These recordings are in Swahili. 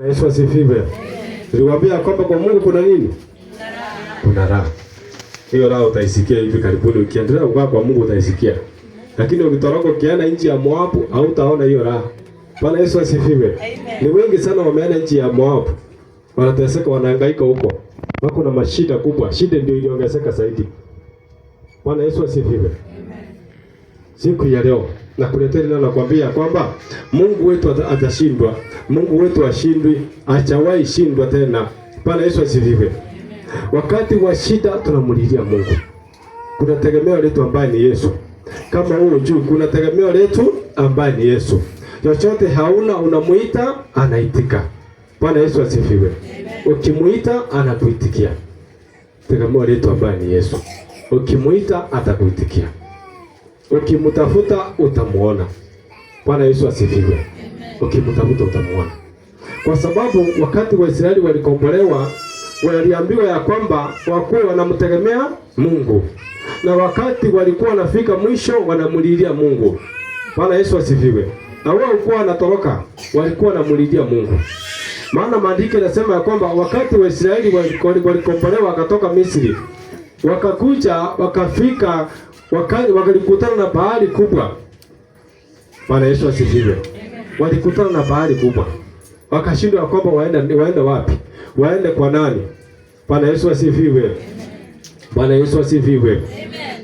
Yesu asifiwe. Niliwaambia kwamba kwa Mungu kuna nini? Kuna raha. Hiyo raha utaisikia hivi karibuni, ukiendelea kukaa kwa Mungu utaisikia. Lakini ukitoroka ukienda nchi ya Moabu hautaona hiyo raha. Bwana Yesu asifiwe. Ni wengi sana wameenda nchi ya Moabu. Wanateseka, wanahangaika huko. Wako na mashida kubwa. Shida ndio iliongezeka zaidi. Bwana Yesu asifiwe. Siku ya leo nakuletea neno, nakwambia kwamba Mungu wetu atashindwa. Mungu wetu ashindwi, hajawahi shindwa tena. Bwana Yesu asifiwe. Wakati wa shida tunamulilia Mungu. Kuna tegemeo letu ambaye ni Yesu. Kama huo juu, kuna tegemeo letu ambaye ni Yesu. Chochote hauna, unamuita anaitika. Bwana Yesu asifiwe. Ukimuita anakuitikia. Tegemeo letu ambaye ni Yesu. Ukimuita atakuitikia. Ukimtafuta utamuona. Bwana Yesu asifiwe. Ukimtafuta utamuona. Kwa sababu wakati Waisraeli walikombolewa, waliambiwa ya kwamba wakuwe wanamtegemea Mungu, na wakati walikuwa wanafika mwisho wanamulilia Mungu. Bwana Yesu asifiwe. Na wao walikuwa wanatoroka, walikuwa wanamulilia Mungu. Maana maandiko yanasema ya kwamba wakati Waisraeli walikombolewa wakatoka Misri, wakakuja wakafika, wakalikutana na bahari kubwa. Bwana Yesu asifiwe. Walikutana na bahari kubwa, wakashindwa kwamba waende wapi, waende kwa nani? Bwana Yesu asifiwe. Bwana Yesu asifiwe.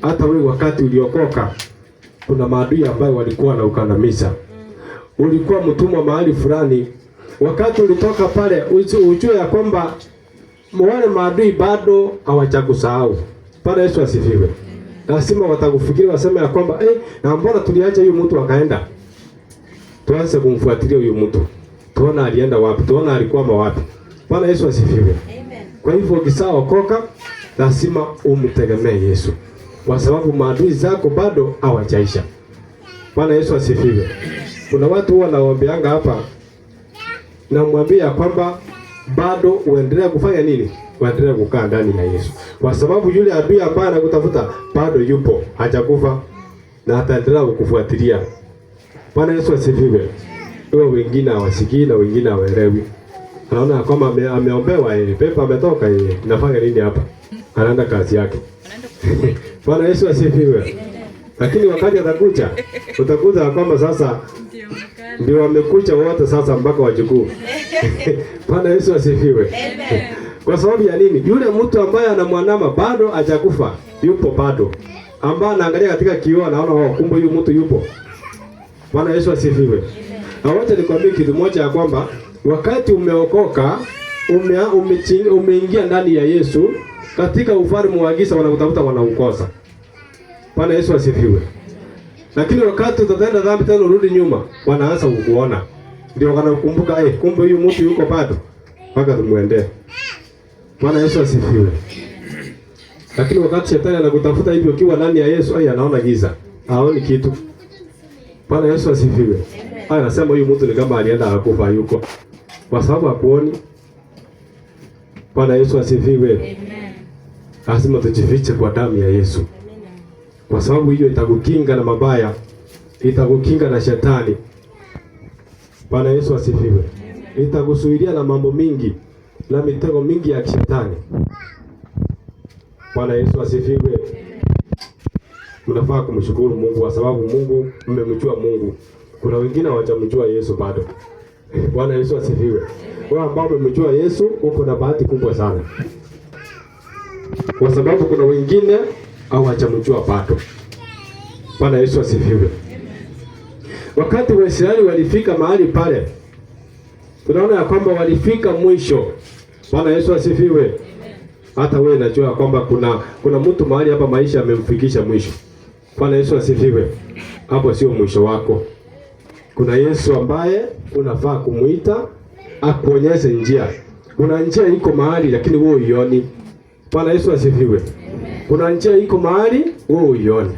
Hata wewe wakati uliokoka, kuna maadui ambayo walikuwa na ukandamiza. Ulikuwa mtumwa mahali fulani, wakati ulitoka pale, ujue ya kwamba wale maadui bado hawajakusahau. Bwana Yesu asifiwe. Lazima watakufikiria waseme ya kwamba na mbona tuliacha huyu mtu akaenda? Tuanze kumfuatilia huyu mtu. Tuona alienda wapi? Tuona alikuwa wapi? Bwana Yesu asifiwe. Amen. Kwa hivyo ukishaokoka lazima umtegemee Yesu, kwa sababu maadui zako bado hawajaisha. Bwana Yesu asifiwe. Kuna watu huwa nawaambianga hapa, namwambia kwamba bado uendelee kufanya nini? Uendelee kukaa ndani ya Yesu, kwa sababu yule adui ambaye anakutafuta bado yupo, hajakufa na ataendelea kukufuatilia. Bwana Yesu asifiwe. Wewe wengine hawasikii na wengine hawaelewi. Anaona kwamba ameombewa, pepo ametoka, nafanya nini hapa? Anaenda kazi yake. Bwana Yesu asifiwe. Lakini wakati atakuja, utakuta kwamba sasa ndio wamekuja wote sasa mpaka wajukuu. Bwana Yesu asifiwe. Kwa sababu ya nini? Yule mtu ambaye anamwandama bado hajakufa, yupo bado. Ambaye anaangalia katika kioo anaona, oh, kumbe huyu mtu yupo. Bwana Yesu asifiwe. Na wacha nikwambie kitu moja ya kwamba wakati umeokoka, umeingia ndani ya Yesu, katika ufalme wa giza wanakutafuta wanaukosa. Bwana Yesu asifiwe. Lakini wakati utatenda dhambi tena urudi nyuma, wanaanza kukuona. Ndio wanakumbuka, kumbe huyu mtu yuko bado. Mpaka tumuendee. Bwana Yesu asifiwe. Lakini wakati shetani anakutafuta hivi ukiwa ndani ya Yesu, anaona giza. Haoni kitu. Bwana Yesu asifiwe. Haya, anasema huyu mtu ni kama alienda akakufa yuko. Kwa sababu hakuoni. Bwana Yesu asifiwe. Amen. Lazima tujifiche kwa damu ya Yesu. Kwa sababu hiyo itakukinga na mabaya, itakukinga na shetani. Bwana Yesu asifiwe. Itakuzuilia na mambo mingi na mitego mingi ya shetani. Bwana Yesu asifiwe. Mnafaa kumshukuru Mungu kwa sababu Mungu mmemjua Mungu. Kuna wengine hawajamjua Yesu bado. Bwana Yesu asifiwe. Wewe ambao umemjua Yesu uko na bahati kubwa sana. Kwa sababu kuna wengine hawajamjua bado. Bwana Yesu asifiwe. Wakati Waisraeli walifika mahali pale, tunaona ya kwamba walifika mwisho. Bwana Yesu asifiwe. Hata wewe najua kwamba kuna mtu mahali hapa maisha amemfikisha mwisho. Bwana Yesu asifiwe. Hapo sio mwisho wako. Kuna Yesu ambaye unafaa kumuita akuonyeshe njia. Kuna njia iko mahali lakini wewe huioni. Bwana Yesu asifiwe. Kuna njia iko mahali wewe huioni.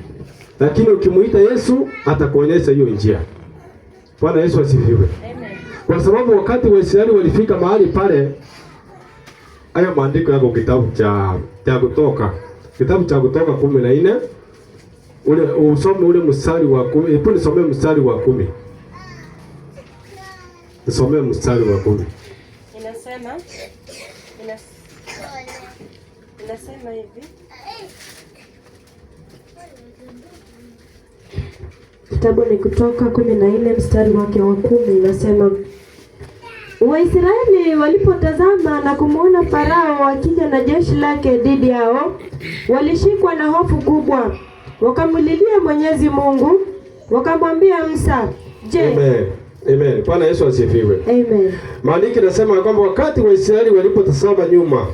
Lakini ukimuita Yesu atakuonyesha hiyo njia. Bwana Yesu asifiwe. Kwa sababu wakati Waisraeli walifika mahali pale, hayo maandiko yako kitabu cha Kutoka. Kitabu cha Kutoka 14, ule usome ule mstari wa 10. Hebu nisomee mstari wa 10. Nisomee mstari wa 10. Inasema hivi. Kitabu ni Kutoka 14 mstari wake wa 10, inasema Waisraeli walipotazama na kumwona Farao akija na jeshi lake dhidi yao, walishikwa na hofu kubwa, wakamlilia Mwenyezi Mungu, wakamwambia Musa, je, Amen. Amen. Bwana Yesu asifiwe. Amen. Maandiko inasema kwamba wakati Waisraeli walipotazama nyuma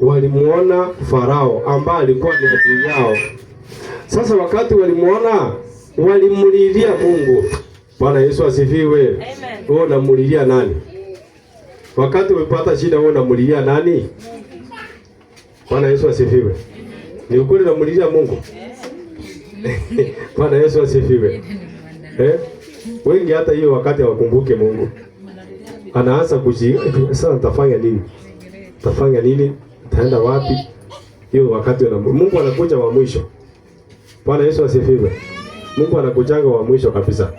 walimuona Farao ambaye alikuwa ni adui yao. Sasa wakati walimuona walimlilia Mungu. Bwana Yesu asifiwe. Amen. Wewe unamulilia nani? Wakati umepata shida wewe unamulilia nani? Bwana Yesu asifiwe. Ni ukweli unamulilia Mungu? Bwana Yesu asifiwe. Eh? Wengi hata hiyo wakati hawakumbuke Mungu. Anaanza kuji sasa nitafanya nini? Nitafanya nini? Nitaenda wapi? Hiyo wakati una Mungu anakuja wa mwisho. Bwana Yesu asifiwe. Mungu anakujanga wa mwisho kabisa.